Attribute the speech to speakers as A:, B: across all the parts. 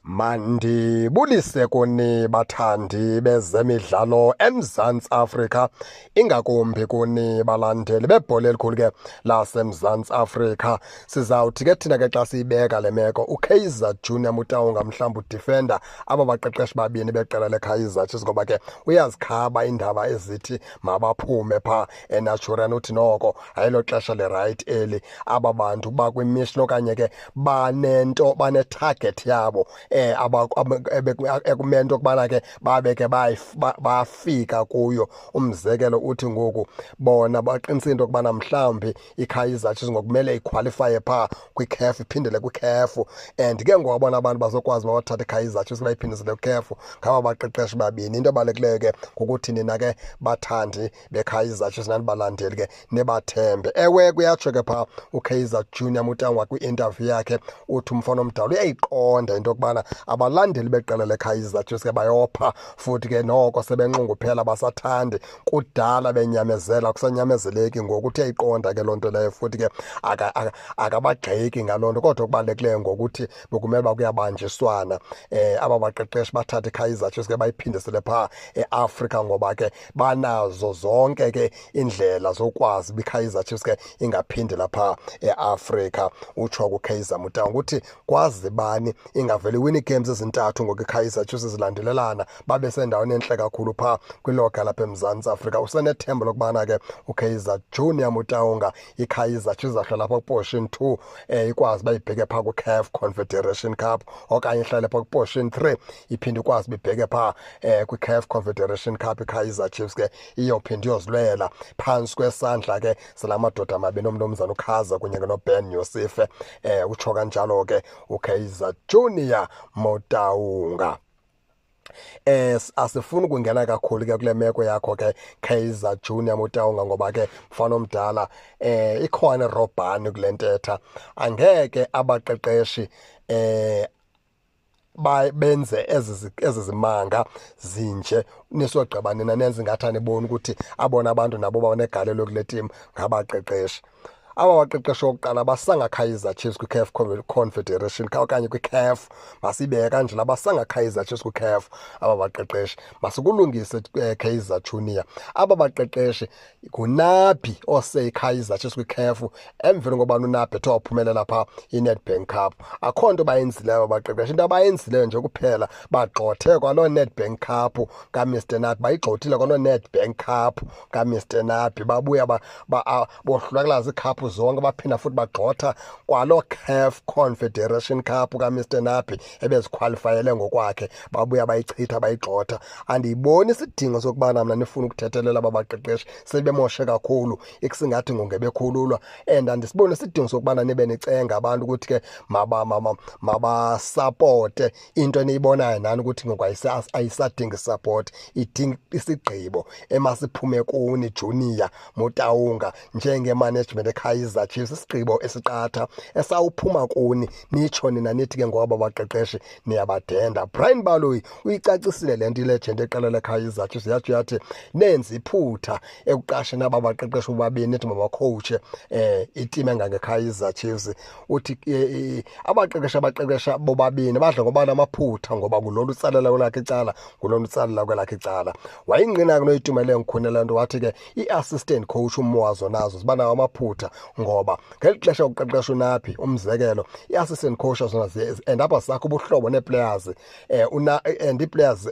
A: Mandibulise kuni bathandi bezemidlalo eMzantsi Afrika, ingakumbi kuni balandeli bebhola elikhulu ke laseMzantsi Afrika. Sizawuthi ke thina ke xa siyibeka le meko, uKaizer Junior Motaung mhlawumbi udefender aba baqeqeshi babini beqela leKaizer Chiefs, ngoba ke uyazikhaba iindaba ezithi mabaphume phaa eNaturena. Uthi noko ayilo xesha lirayithi eli, aba bantu bakwimission okanye ke banento, bane-target yabo ekumele into yokubana ke babe ke bafika kuyo. Umzekelo, uthi ngoku bona baqinisile into yokubana mhlawumbi iKaizer Chiefs ngokumele ikhwalifaye phaa kwiCAF, iphindele kwiCAF, and ke ngoku abona abantu bazokwazi uba bathathe iKaizer Chiefs bayiphindisele kwiCAF ngaba baqeqeshi babini. Into ebalulekileyo ke kukuthi nina ke bathandi beKaizer Chiefs nani balandeli ke nibathembe. Ewe, kuyatsho ke phaa uKaizer Junior Motaung kwi-interview yakhe, uthi umfana omdala uyayiqonda into yokubana abalandeli beqela leKaizer Chiefs ke bayopha, futhi ke noko sebenxunguphela, basathandi, kudala benyamezela, kusanyamezeleki ngoku. Uthi uyayiqonda ke loo nto leyo, futhi ke akabagxeki ngaloo nto, kodwa okubalulekileyo ngokuthi bekumele uba kuyabanjiswana, aba baqeqeshi bathathe iKaizer Chiefs ke bayiphindisele phaa eAfrika, ngoba ke banazo zonke ke indlela zokwazi uba iKaizer Chiefs ke ingaphindela phaa eAfrika. Utsho kuKaizer Motaung ukuthi kwazi bani, ingavele iwini games ezintathu ngoku iKaizer Chiefs zilandelelana, babe sendaweni entle kakhulu phaa kwiloga lapha eMzantsi Afrika. Usenethemba lokubana ke uKaizer Junior Motaung, iKaizer Chiefs izahlala lapha kuposition 2, ikwazi uba ibheke phaa kwiCAF Confederation Cup, okanye ihlale phaa kuposition 3, iphinde ikwazi uba ibheke phaa kwiCAF Confederation Cup. iKaizer Chiefs ke iyophinde iyozilwela phantsi kwesandla ke sala madoda mabini, umnumzana uKhaza kunye ke noBen Youssef. Utsho kanjalo ke uKaizer Junior Motaung. Asifuni ukungena kakhulu ke kule meko yakho ke, Kaizer Junior Motaung, ngoba ke mfana omdala ikhona irobhani kule ntetha. Angeke abaqeqeshi benze ezi zimanga zinje, nisogqiba nina nenze ngathi aniboni ukuthi abona abantu nabo banegalelo kule team ngabaqeqeshi. Aba baqeqeshi okokuqala basanga Kaizer Chiefs kwi-CAF Confederation okanye kwi-CAF, masibeke kanje, basanga Kaizer Chiefs kwi-CAF aba baqeqeshi. Masikulungise, Kaizer Junior, aba baqeqeshi nguNabi ose iKaizer Chiefs kwi-CAF emveni ngoba uNabi ethe waphumelela phaa iNedbank Cup. Akho nto bayenzileyo abaqeqeshi, into abayenzileyo nje kuphela bagxothe kwaloo Nedbank Cup kaMr Nabi, bayigxothile kwaloo Nedbank Cup kaMr Nabi, babuya bohlulakala ziikhaphu zonke, baphinda futhi bagxotha kwaloo CAF Confederation Cup kaMr Nabi ebezikhwalifayele ngokwakhe, babuya bayichitha, bayigxotha. Andiyiboni isidingo sokubana mna nifune ukuthethelela aba baqeqeshi, sebemoshe kakhulu, ikusingathi ngongebekhululwa, and andisiboni isidingo sokubana nibe nicenga abantu ukuthi ke mabasapote into eniyibonayo nani ukuthi ngoku ayisadingi support, idinga isigqibo emasiphume kuni, Junior Motaung, njenge-management eKaizer Chiefs, isigqibo esiqatha esawuphuma kuni, nitsho nina nithi ke ngoba baqeqeshi niyabadenda. Brian Baloyi uyicacisile le nto, ilegend eqela leKaizer Chiefs, yatsho yathi nenze iphutha ekuqasheni aba baqeqeshi bobabini, nithi mabakhowutshe iteam engangeKaizer Chiefs. Uthi abaqeqeshi abaqeqesha bobabini badla ngoba namaphutha, ngoba ngulolu utsalela kwelakhe icala, ngulolu utsalela kwelakhe icala. Wayingqina ke noYitumeleng Khune le nto, wathi ke i-assistant coach uMwazo nazo ziba nawo amaphutha, ngoba ngeli xesha uqeqesha uNabi, umzekelo, i-assistant coach zona end up sakho ubuhlobo nee-players una and ii-players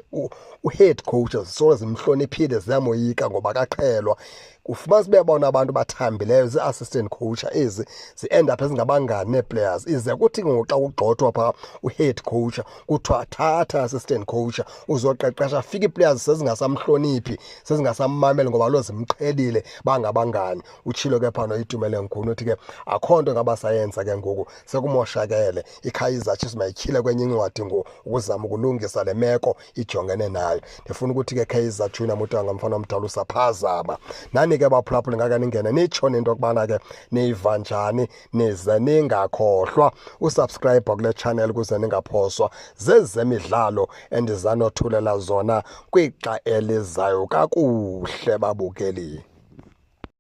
A: u-head coaches so zimhloniphile, ziyamoyika ngoba kaqhelwa. Ufumanisa bebona abantu bathambileyo zii-assistant coach ezi, zi-end up ezingabangani nee-players, ize kuthi ngoku xa kugxothwa phaa u-head coach, kuthiwa thatha assistant coach uzoqeqesha, fika ii-players sezingasamhloniphi, sezingasammameli, ngoba lo zimqhelile, bangabangani. Utshilo ke phaa noYitumeleng Khune, uthi ke akho nto ngabasayenza ke ngoku, sekumoshakele, iKaizer Chiefs mayityhile kwenye incwadi ngoku ukuzama ukulungisa le meko ijongene nayo. Ndifuna ukuthi ke, Kaizer Junior Motaung, mfana omdala, usaphazama. Nani ke baphulaphuli, ngaka ningene nitsho into yokubana ke niyiva njani, nize ningakhohlwa usubscribe kule channel ukuze ningaphoswa zezemidlalo endizanothulela zona kwixa elizayo. Kakuhle babukeli.